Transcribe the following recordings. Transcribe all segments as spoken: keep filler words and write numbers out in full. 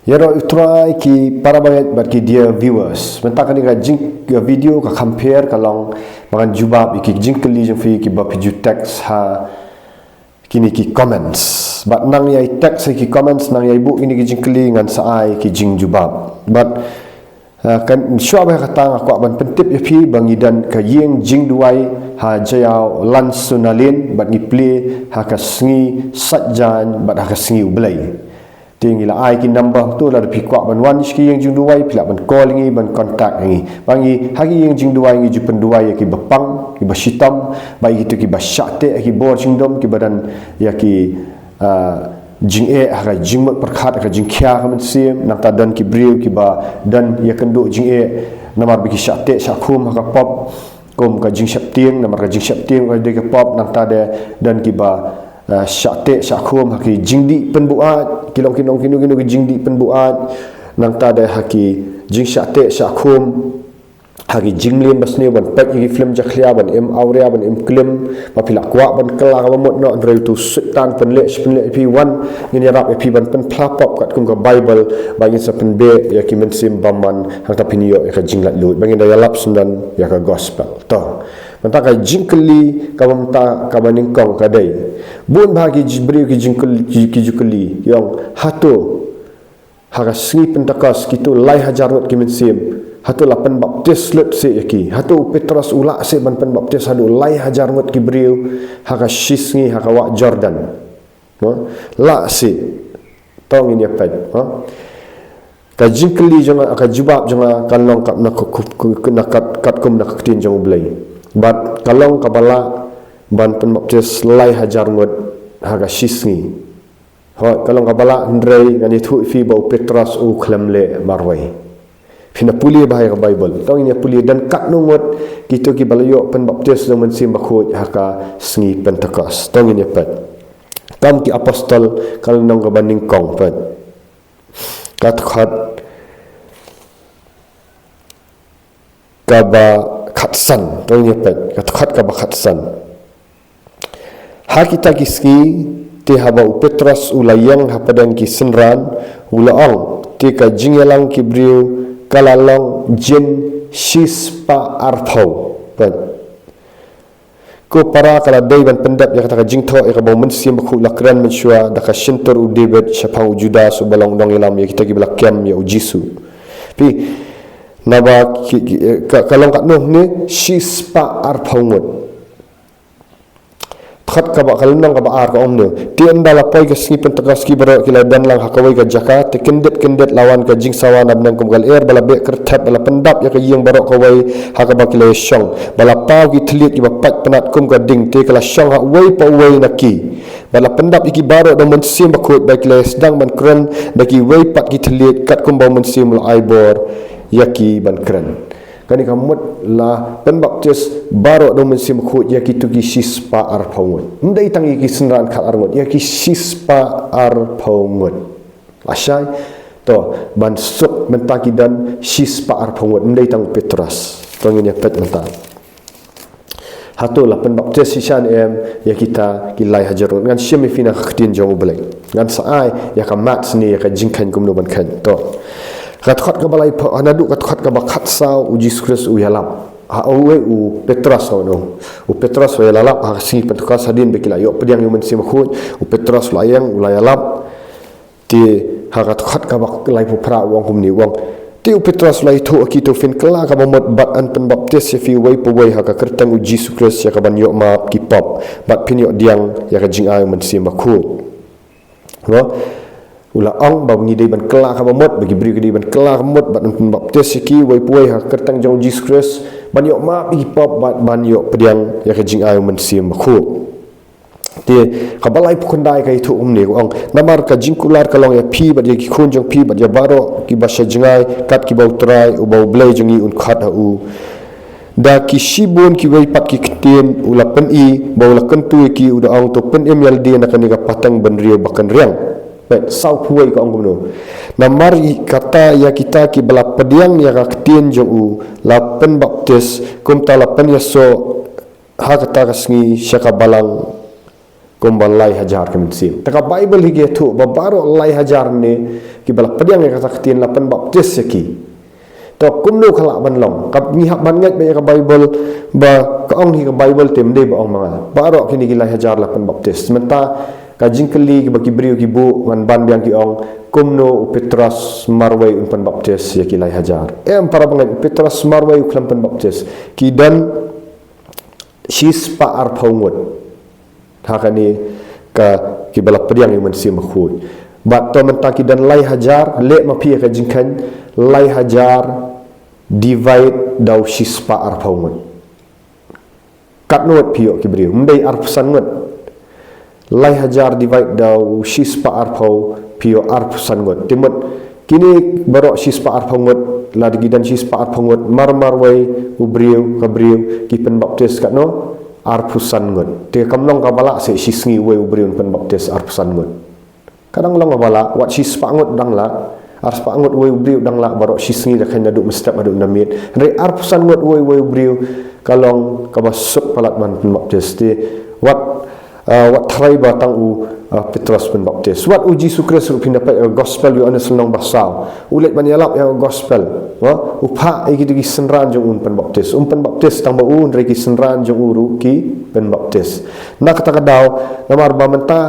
Ïaroh U Trai ki para bangeit bad ki dear viewers. Mynta kane ka jing, ka video ka compare ka long ba ngan jubab ïa ki jingkylli jong phi kiba phi ju text ha kine ki comments. Bad nang ïai text ha ki comments, nang ïai buh kine ki jingkylli ngan sa ai ki jingjubab. Bad, uh, kan shuwa ba kata nga kwah ban pyntip ïa phi ba ngi don ka ïing jingduwai ha Jaïaw Lansunaland bad ngi plie ha ka sngi Saitjaiñ bad ha ka sngi U Blei. Te ngi la ai ki number, to lada phi kwah ban wan sha ki ïing jingduwai phi lah ban call ngi, ban contact ngi. Ba ngi ha ki ïing jingduwai ngi ju pynduwai ïa kiba pang, kiba shitom, ba ïa kito kiba shah teh ha ki bor jingdum, kiba don ïa ki, ah, jingeh ha ka jingmut pyrkhat, ha ka jingkhia ka mynsiem. Nangta don ki briew kiba don ïakynduh jingeh namar ba ki shah teh shah khum ha ka pop, kum ka jingsheptieng, namar ka jingsheptieng ka dei ka pop. Nangta de don kiba, eh, shah teh shah khum ha ki jingdih pynbuaid, ki long ki nong kino kino ki jingdih pynbuaid. Nangta de ha ki jingshah teh shah khum ha ki jingmlien basniew, ban peit ïa ki film jakhlia, ban im awria, ban im klim. Ba phi lah kwah ban kylla kaba mut noh, hynrei uto u Soitan pynleh shi pynleh ïa phi. Wan, ngin ïarap ïa phi ban pynphla pop katkum ka Baibl, ba ngin sa pynbeh ïa ki mynsiem bymman, hangta phin ïoh ïa ka jinglaitluid. Ba ngin da ïalap syndon ïa ka gospel. To. Mynta ka jingkylli kaba mynta kaba nyngkong ka dei, bun bah ki ji-, briew ki jingkylli, ki, ki ju kylli, ki ong, hato ha ka sngi Pentekost kito lai hajar ngut ki mynsiem, hato la pynbaptis lut seh ïa ki? Hato u Petros u lah seh ban pynbaptis haduh lai hajar ngut ki briew ha ka shisngi ha ka wah Jordan? Ha? Lah seh. To ngin ïa peit, ha? Ka jingkylli jong nga, ka jubab jong nga kan long kat na ku-, ku-, ku-, na kat, katkum na ka ktien jong U Blei. Bad ka long kaba lah ban pynbaptis lai hajar ngut ha ka shisngi. Hooid, ka long kaba lah, hynrei ngan ïathuh ïa phi ba u Petros u khlem leh marwei. Phin ïa pule bha ïa ka Baibl. To ngin ïa pule don katno ngut kito kiba la ïoh pynbaptis da U Mynsiem Bakhuid ha ka sngi Pentekost. To ngin ïa peit. Kam ki Apostol, ka lynnong kaba nyngkong, peit. Ka dkhot kaba khatsan, to ngin ïa peit, ka dkhot kaba khatsan. Ha kita ki sngi, te haba u Petros u la ïeng hapdeng ki synran, u la ong, te ka jingïalang ki briew ka la long jin shispah arphew. Peit. Ko para, ka la dei ban pyndep ïa kata ka jingthoh ïa kaba U Mynsiem Bakhuid u la kren mynshuwa da ka shyntur u David shaphang u Judas uba long u nongïalam ïa kita kiba la kem ïa U Jisu. Phi, naba ki, ki, ka, ka long katno ne, shispah arphew ngut. Dkhot kaba, ka lynnong kaba ar ka ong ne. Te ynda la poi ka sngi Pentekost ki baroh ki la don lang ha kawei ka jaka, te kyndit kyndit la wan ka jingsawa na bneng kum ka lyer ba la beh kyrthep, ba la pyndap ïa ka ïing baroh kawei ha kaba ki la ïashong. Ba la paw ki thylliej kiba pait pnat kum ka ding, te ka la shong ha uwei pa uwei na ki. Ba la pyndap ïa ki baroh da U Mynsiem Bakhuid, ba ki la sdang ban kren da kiwei pat ki thylliej katkum ba U Mynsiem u la ai bor ïa ki ban kren. Kane ka mut la pynbaptis baroh da U Mynsiem Bakhuid ïa kito ki shispah arphew ngut. Ym dei tang ïa ki synran khatar ngut, ïa ki shispah arphew ngut. Lashai, to, ban suk mynta ki don shispah arphew ngut, ym dei tang u Petros. To ngin ïa peit mynta. Hato la pynbaptis shisha ne em ïa kita ki lai hajar ngut? Ngan shim ïa phi na ka ktien jong U Blei. Ngan sa ai ïa ka maths ne ïa ka jingkheiñ kumno ban kheiñ. To. Ka dkhot kaba laiphew, naduh ka dkhot kaba khatsaw u Jisu Khrist u ïalap. Ha, uwei u Petros, no. U Petros u ïalap ha ka sngi Pentekost hadien ba ki la ïoh pdiang ïa U Mynsiem Bakhuid. U Petros u la ïeng, u la ïalap. Te ha ka dkhot kaba laiphew phra u ong kumne, u ong. Te u Petros u la ïathuh ha ki, to phin kylla kaba mut bad yn pynbaptis ïa phi uwei pa uwei ha ka kyrteng u Jisu Khrist ïa kaban ïoh map ki pop. Bad phin ïoh pdiang ïa ka jingai U Mynsiem Bakhuid. No? U la ong ba ngi dei ban kylla kaba mut, ba ki briew ki dei ban kylla kaba mut, bad yn pynbaptis ïa ki uwei pa uwei ha ka kyrteng jong u Jisu Khrist, ban ïoh map ïa ki pop, bad ban ïoh pdiang ïa ka jingai U Mynsiem Bakhuid. Te, kaba laiphew khyndai ka ïathuh kumne, ka ong, namar ka jingkular ka long ïa phi, bad ïa ki khun jong phi, bad ïa baroh kiba sha jngai, kat kiba U Trai, uba U Blei jong ngi un khot ha u. Da ki shibun kiwei pat ki ktien, u la pyni, ba u la kyntu ïa ki, u da ong, to pynim ïa lade na kane ka pateng bynriew ba kynriang. Peit, sawphew wei ka ong kumno. Namar i kata ïa kita kiba la pdiang ïa ka ktien jong u, la pynbaptis, kumta la pynïasoh ha kata ka sngi sha ka balang kumba lai hajar ki mynsiem. Te ka Baibl hi ka ïathuh ba baroh lai hajar ne kiba la pdiang ïa kata ka ktien la pynbaptis ïa ki. To kumno ka lah ban long? Ka ngi hap ban ngeit ba ïa ka Baibl ba ka ong hi ka Baibl te ym dei ba ong ma nga. Baroh kine ki lai hajar la pynbaptis. Mynta ka jingkylli kiba ki briew ki buh ngan ban biang ki ong kumno u Petros marwei un pynbaptis ïa ki lai hajar. Em para bangeit, u Petros marwei u khlem pynbaptis. Ki don shispah arphew ngut. Ha kane ka kiba la pdiang ïa u Mynsiem Bakhuid. Bad to mynta ki don lai hajar, leh ma phi ïa ka jingkheiñ, lai hajar divide da u shispah arphew ngut. Katno ngut phi ïoh ki briew? Ym dei arphew san ngut? Lai hajar divide da u shispah arphew phi ïoh arphew san ngut. Te mut kine baroh shispah arphew ngut, lada ki don shispah arphew ngut, mar marwei u briew, ka briew, ki pynbaptis katno? Arphew san ngut. Te kam long kaba lah seh shisngi uwei u briew un pynbaptis arphew san ngut. Ka dang long kaba lah, wat shispah ngut dang lah, arspah ngut uwei u briew dang lah, baroh shisngi da kheiñ naduh mynstep haduh na miet. Hynrei arphew san ngut uwei uwei u briew ka long kaba suk palat ban pynbaptis. Te wat, ah, wat tharai ba tang u, ah, Petros pynbaptis. Wat u Jisu Khrist ruh, phin da peit ha ka gospel u Ïoannis lynnong ba saw, u leit ban ïalap ïa ka gospel, ha? U phah ïa kito ki synran jong u un pynbaptis. Um pynbaptis tang ba u, hynrei ki synran jong u ruh ki pynbaptis. Na kata ka daw, namar ba mynta,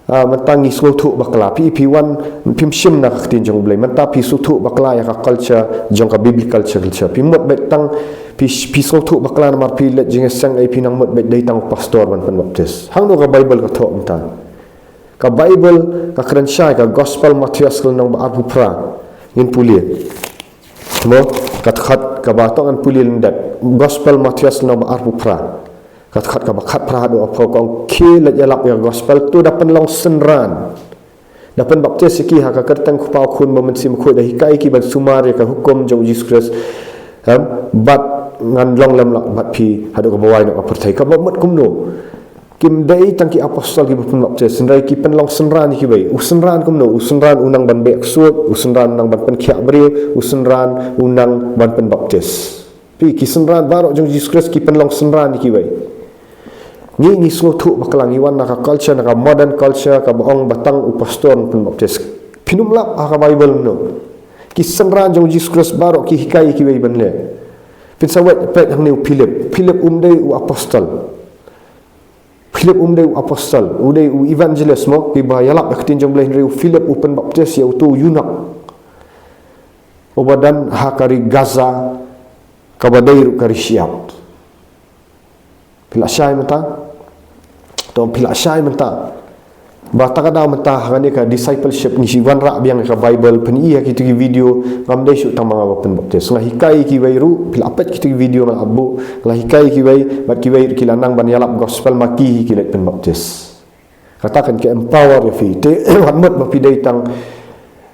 ah, mynta ngi sngewthuh bakla. Phi, phi wan, phim shim na ka ktien jong U Blei. Mynta phi sngewthuh bakla ïa ka culture jong ka biblical culture. Phi mut beit tang, phi, phi sngewthuh bakla namar phi leit jingïaseng, eh, phi nang mut beit dei tang u pastor ban pynbaptis. Hangno ka Baibl ka thoh mynta? Ka Baibl ka kren shai, ka Gospel Mathaios ka lynnong ba arphew phra. Ngin pule. Mo, ka dkhot kaba to ngan pule lyndet. Gospel Mathaios lynnong ba arphew phra. Ka dkhot kaba khatphra haduh arphew ka ong, khie leit ïalap ïa ka gospel, to da pynlong synran. Da pynbaptis ïa ki ha ka kyrteng u Kpa, u Khun bad u Mynsiem Bakhuid, da hikai ïa ki ban sumar ïa ka hukum jong u Jisu Khrist. Em, bad ngan long lem lak bad phi haduh kaba wai noh ka pyrthei. Kaba mut kumno? Kim dei tang ki apostol kiba pynbaptis, hynrei ki pynlong synran ïa kiwei. U synran kumno? U synran u nang ban beh ksuid, u synran u nang ban pynkhiah briew, u synran u nang ban pynbaptis. Phi, ki synran baroh jong u Jisu Khrist ki pynlong synran ïa kiwei. Ngi, ngi sngewthuh bakla, ngi wan na ka culture, na ka modern culture, kaba ong ba tang u pastor un pynbaptis. Phin ym lap ha ka Baibl kumno? Ki synran jong u Jisu Khrist baroh ki hikai ïa kiwei ban leh. Phin sa wad peit hangne u Philip. Philip um dei u apostol. Philip um dei u apostol, u dei u evangelist mo, kiba ïalap ïa ka ktien jong U Blei, hynrei u Philip u pynbaptis ïa uto u eunuch uba don ha ka ri Gaza, kaba dei ruh ka ri shyiap. Phi la shai mynta? To phi la shai mynta. Ba ta ka daw mynta ha kane ka discipleship ngi shu wanrah biang ïa ka Baibl, phin ïohi ïa kito ki video, ngam dei shuh tang ma nga ba pynbaptis. Nga hikai ïa kiwei ruh, phi la peit kito ki video nga la buh, nga la hikai ïa kiwei, bad kiwei ruh ki la nang ban ïalap gospel ma ki hi ki leit pynbaptis. Kata kan ka empower ïa phi. Te wat mut ba phi dei tang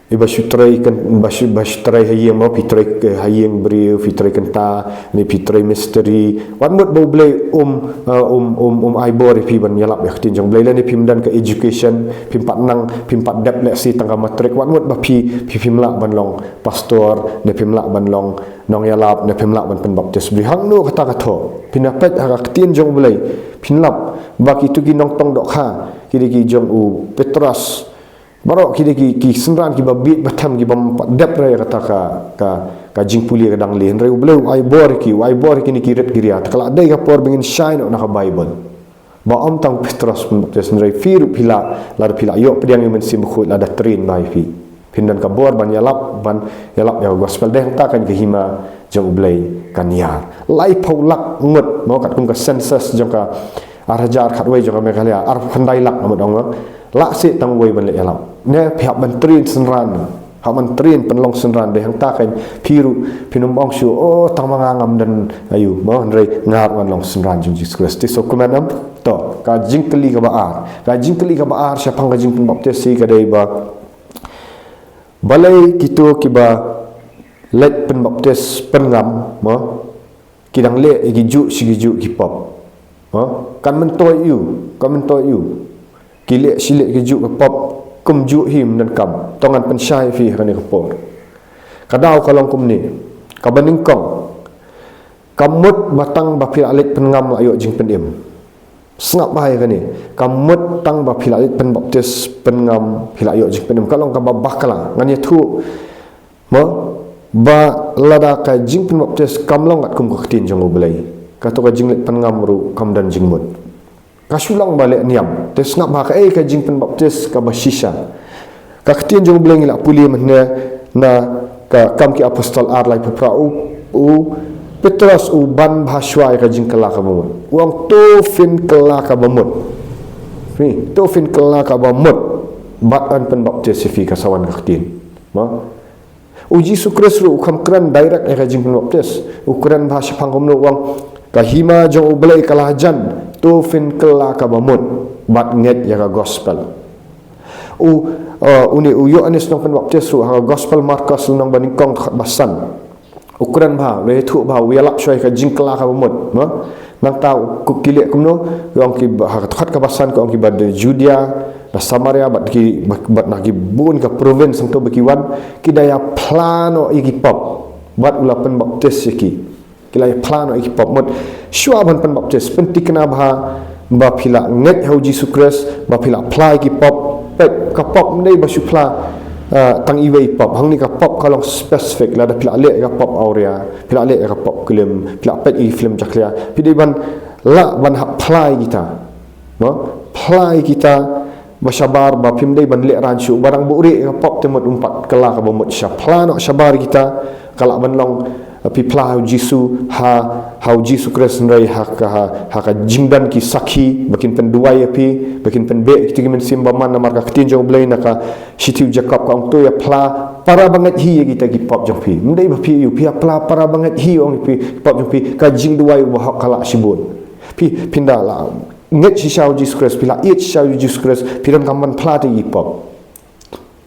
iba shu trei kan, ba shu, ba shu trei ha ïing mo, phi trei, eh, ha ïing briew, phi trei kynta, ne phi trei mistri. Wat mut ba U Blei um, eh, um, um, um ai bor ïa phi ban ïalap ïa ka ktien jong U Blei, lane phim don ka education, phim pat nang, phim pat dep lehse tang ka matrik. Wat mut ba phi, phi phim lah ban long pastor, ne phim lah ban long nongïalap, ne phim lah ban pynbaptis briew. Hangno kata ka thoh? Phin da peit ha ka ktien jong U Blei, phin lap ba kito ki nongtong dohkha, ki dei ki jong u Petros, baroh ki dei ki, ki synran kiba bieit ba them, kiba ym pat dep re ïa kata ka, ka, ka jingpule ka dang lieh. Hynrei U Blei u ai bor ïa ki, u ai bor ïa kine ki rit ki ria. Te ka la dei ka por ba ngin shai noh na ka Baibl. Ba ym tang u Petros pynbaptis, hynrei phi ruh phi lah, lada phi la ïoh pdiang ïa u Mynsiem Bakhuid, la da train bha ïa phi. Phin don ka bor ban ïalap, ban ïalap ïa ka gospel. Dei hangta kan ka hima jong U Blei kan ïar. Laiphew lak ngut, mo, katkum ka census jong ka ar hajar khatwei jong ka Meghalaya, arphew khyndai lak ngut ong, mo. Lah seh tang uwei ban leh ïalap. Ne phi hap ban train synran. Hap ban train pynlong synran, dei hangta kan phi ruh phin ym ong shuh, oh, tang ma nga ngam don aïu, mo, hynrei nga ruh ngan long synran jong Jisu Khrist. Te sngewkmen em? To, ka jingkylli kaba ar. Ka jingkylli kaba ar shaphang ka jingpynbaptis hi ka dei ba, balei kito kiba leit pynbaptis pynngam, mo, ki dang leh ïa kijuh shi kijuh ki pop. Ha? Kan myntoi ïa u, kan myntoi ïa u. Ki leh shi leh kijuh ki pop, kumjuh hi ym donkam. To ngan pynshai ïa phi ha kane ka por. Ka daw ka long kumne. Kaba nyngkong, kam mut ba tang ba phi la leit pynngam la ïoh jingpynim. Sngap bha ïa kane. Ka mut tang ba phi la leit pynbaptis, pynngam, phi la ïoh jingpynim. Ka long kaba bakla. Ngan ïathuh, mo, ba lada ka jingpynbaptis kam long katkum ka ktien jong U Blei, kato ka jingleit pynngam ruh kam don jingmut. Ka shu long ba leh niam. Te sngap bha, kaei ka jingpynbaptis kaba shisha? Ka ktien jong U Blei ngi la pule mynne na ka Kam ki Apostol ar, lai phew phra, u, u Petros u ban bha shuwa ïa ka jingkylla kaba mut. U ong, to phin kylla kaba mut. Phi, to phin kylla kaba mut bad yn pynbaptis ïa phi, ka sa wan ka ktien. Mo? U Jisu Khrist ruh u kham kren direct ïa ka jingpynbaptis. U kren bha shaphang kumno, u ong, ka hima jong U Blei ka la jan, to phin kylla kaba mut bad ngeit ïa ka gospel. U, uh, une u Ïoannis Nongpynbaptis ruh ha ka gospel Markos lynnong ba nyngkong, dkhot ba san, u kren bha, u la ïathuh bha, u ïalap shuwa ïa ka jingkylla kaba mut, mo? Nangta u, ki leh kumno? U ong ki ba, ha ka dkhot kaba san, ka ong, kiba na Judea, na Samaria, bad ki, bad, bad na ki bun ka province hangto ba ki wan, ki da ïa phla noh ïa ki pop, bad u la pynbaptis ïa ki. Ki la ïa phla noh ïa ki pop. Mut, shuwa ban pynbaptis, pynthikna bha ba phi la ngeit ha U Jisu Khrist, ba phi la phla ïa ki pop. Peit, ka pop ym dei ba shu phla, uh, tang iwei i pop. Hangne ka pop ka long specific, lada phi la leh ïa ka pop awria, phi la leh ïa ka pop klim, phi la peit ïa ki film jakhlia, phi dei ban lah ban hap phla ïa kita. Mo? Phla ïa kita ba shabar, ba phim dei ban lehraiñ shuh. Ba dang buhrieh ïa ka pop te, mut, ym pat kylla kaba mut shisha. Phla noh shabar ïa kita, ka lah ban long, uh, phi phla ha U Jisu, ha, ha U Jisu Khrist, hynrei ha ka, ha, ha ka jingdon ki sakhi ba kin pynduwai ïa phi, ba kin pynbeh ïa kita ki mynsiem bymman, namar ka ktien jong U Blei na ka shithi u Jakob ka ong, to ïa phla para bangeit hi ïa kita ki pop jong phi. Ym dei ba phi ïa, phi ïa phla para bangeit hi, ong, ïa ki pop jong phi, ka jingduwai u bahok ka lah shibun. Phi, phin da la ngeit shisha ha U Jisu Khrist, phi la ïeit shisha ha U Jisu Khrist, phi donkam ban phla ïa ki pop.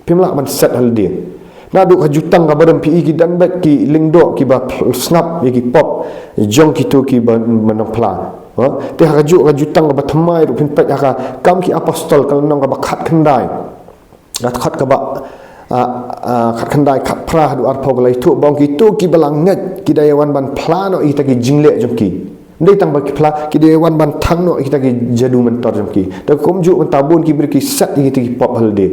Phim lah ban set ha lade. Naduh ka jutang kaba rim, phi i ki don beit ki lyngdoh kiba sngap ïa ki pop jong kito kiba, ba nang phla. Ha? Te ha kajuh ka jutang kaba thymmai ruh, phin peit ha ka Kam ki Apostol ka lynnong kaba khatkhyndai, ka dkhot kaba, ah, ah, khatkhyndai, khatphra haduh arphew, ka la ïathuh ba ong, kito kiba la ngeit ki da ïa wan ban phla noh ïa kita ki jingleh jong ki. Ym dei tang ba ki phla, ki da ïa wan ban thang noh ïa kita ki jadu myntor jong ki. Te kumjuh mynta bun ki briew ki set ïa kita ki pop ha lade.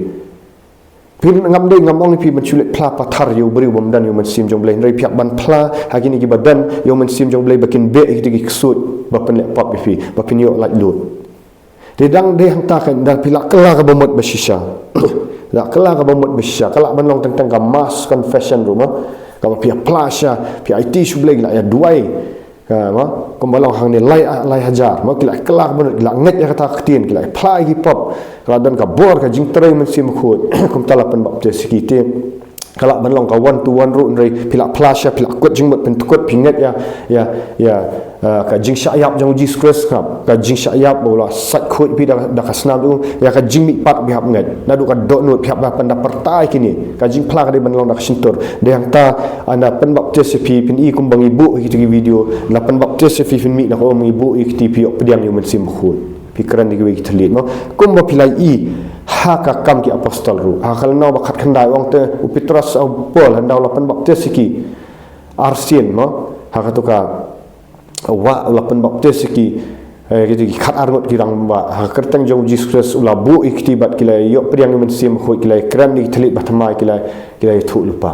Phi, ngam dei, ngam ong ïa phi ban shu leit phla pathar ïa u briew bym don ïa u Mynsiem jong U Blei, hynrei phi hap ban phla ha kine kiba don ïa u Mynsiem jong U Blei ba kin beh ïa kita ki ksuid ba pynleh pop ïa phi, ba phin ïoh laitluid. Te dang dei hangta, kan, da phi la kylla kaba mut ba shisha. La kylla kaba mut ba shisha, ka lah ban long teng teng ka mass confession ruh, mo, kaba phi ïa phla shisha, phi aiti sha U Blei, ki la ïa duwai. Ka, mo, kumba long hangne lai, lai hajar, mo, ki la kylla kaba mut, ki la ngeit ïa kata ka ktien, ki la phla ïa ki pop, ka la don ka bor ka jingtrei Mynsiem Bakhuid. Kumta la pynbaptis ïa ki. Te ka lah ban long ka one to one ruh, hynrei phi la phla shisha, phi la kut jingmut pynthikna, phi ngeit ïa, ïa, ïa, ah, ka jingshah ïap jong U Jisu Khrist, ka, ka jingshah ïap ba u la sait khuid ïa phi da, da ka snam jong u, ïa ka jingmihpat phi hap ngeit. Naduh ka dohnud phi hap ban da pyrta ïa kine. Ka jingphla ka dei ban long da ka shyntur. Dei hangta, ah, ynda pynbaptis ïa phi, phin i kumba ngi buh ïa kito ki video, ynda pynbaptis ïa phi, phin mih na ka um, ngi buh ïa kti, phi ïoh pdiang ïa u Mynsiem Bakhuid. Phi kren da kiwei ki thylliej, mo. Kumba phi la i ha ka Kam ki Apostol ruh, ha ka lynnong ba khatkhyndai, u ong te u Petros, u Paul, ynda u la pynbaptis ïa ki arsien, mo, ha kato ka wah u la pynbaptis ïa ki, eh, kito ki khatar ngut ki rangbah, ha ka kyrteng jong U Jisu Khrist u la buh ïa kti bad ki la ïoh pdiang ïa u Mynsiem Bakhuid, ki la kren da ki thylliej ba thymmai, ki la, ki la ïathuh lypa.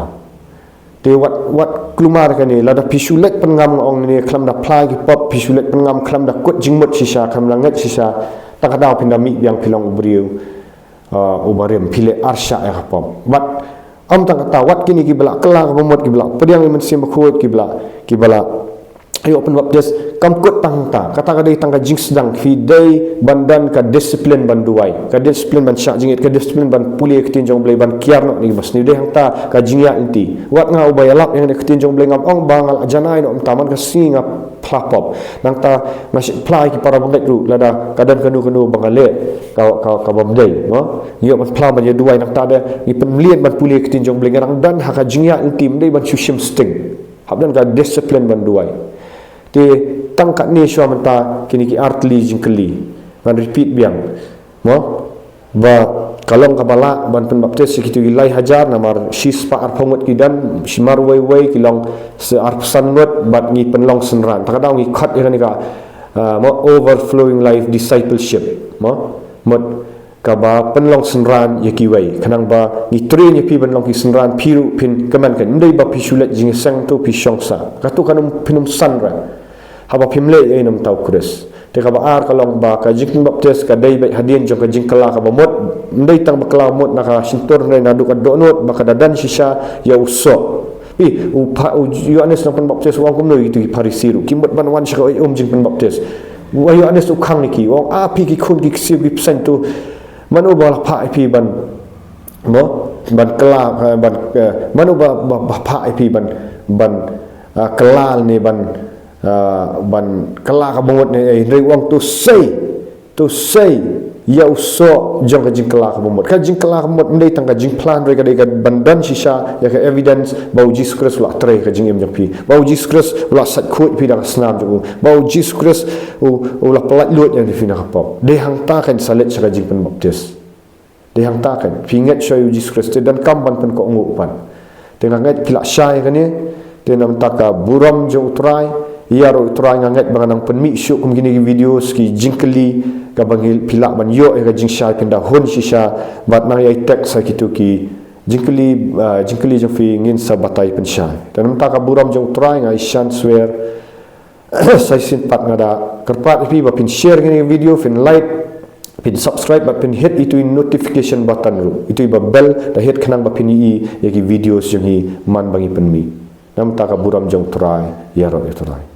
Te wat, wat kulmar kane, lada phi shu leit pynngam, nga ong ne, khlem da phla ïa ki pop, phi shu leit pynngam khlem da kut jingmut shisha, khlem da ngeit shisha, tang ka daw phin da mih biang phi long u briew, uh, uba rim, phi leh arshah ïa ka pop. Wat, ym tang kata, wat kine kiba la kylla kaba mut, kiba la pdiang ïa u Mynsiem Bakhuid, kiba la, kiba la ïoh pynbaptis, kam kut tang hangta. Kata ka dei tang ka jingsdang, phi dei ban don ka disiplin ban duwai, ka disiplin ban shah jingit, ka disiplin ban pule ïa ka ktien jong U Blei, ban kiar noh na kiba sniew. Dei hangta ka jingïaid lynti. Wat nga uba ïalap ïa kane ka ktien jong U Blei, ngam ong ba nga la janai noh mynta, man ka sngi nga phla pop. Nangta nga shu phla ïa ki para bangeit ruh, lada ka don kano kano ba nga leh ka, ka, ka bym dei, mo? Ngi ïoh ban phla ban ïa duwai, nangta da ngi pynmlien ban pule ïa ka ktien jong U Blei, nga dang don ha ka jingïaid lynti, ym dei ban shu shim sting. Hap don ka disiplin ban duwai. Te tang katne shuwa mynta, kine ki artylli jingkylli. Ngan repeat biang, mo, ba ka long kaba lah ban pynbaptis ïa kito ki lai hajar, namar shispah arphew ngut ki don, shi marwei wei ki long sa arphew san ngut, bad ngi pynlong synran. Tang ka daw ngi khot ïa kane ka, Ah, mo, overflowing life discipleship, mo, mut kaba pynlong synran ïa kiwei, khnang ba ngi train ïa phi ban long ki synran, phi ruh phin kmen. Kan ym dei ba phi shu leit jingïaseng to phi shong sah, kato kan ym, phin ym san re. Haba phim leh ïa i namtau Khrist. Te kaba ar ka long ba ka jingpynbaptis ka dei beit hadien jong ka jingkylla kaba mut. Ym dei tang ba kylla mut na ka shyntur, hynrei naduh ka dohnud ba ka da don shisha ïa u soh. Phi, u pha, u Ïoannis nongpynbaptis u ong kumno ïa kito ki Pharisi ruh, ki mut ban wan sha ka um jingpynbaptis. U Ïoannis u khang ïa ki, u ong, a phi ki khun ki ksiew ki bseiñ, to mano ba la phah ïa phi ban, mo, ban kylla, eh, ban, eh, mano ba, ba, ba phah ïa phi ban, ban, ah, kylla ne ban, ah, ban kylla kaba mut ne, eh, hynrei u ong to sei, to sei ïa u soh jong ka jingkylla kaba mut. Ka jingkylla kaba mut ym dei tang ka jingphla, hynrei ka dei ka ban don shisha ïa ka evidence ba u Jisu Khrist u la trei ha ka jingim jong phi, ba u Jisu Khrist u la sait khuid ïa phi da ka snam jong u, ba u Jisu Khrist u, u la pyllait luid ïa phi na ka pop. Dei hangta kan sa leit sha ka jingpynbaptis. Dei hangta kan. Phi ngeit shuwa ïa u Jisu Khrist, te donkam ban pynkohnguh pat. Te nga ngeit phi la shai ïa kane. Te namar ka burom jong u Trai, ïaroh ïa u Trai, nga ngeit ba ngan nang pynmih shuh kum kine ki videos, ki jingkylli, kaba ngi, phi lah ban ïoh ïa ka jingshai, phin da hun shisha, bad nang ïai text ha kito ki jingkylli, ah, jingkylli jong phi, ngin sa batai pynshai. Te namar ka burom jong u Trai, nga ïashem swer, sa shisien pat nga da kyrpad ïa phi ba phin share kine ki video, phin like, phin subscribe, bad phin hit ito i notification button ruh, ito i ba bell, da hit khnang ba phin ïohi ïa ki videos jong ngi man ba ngi pynmih. Namar ka burom jong u Trai, ïaroh ïa u Trai.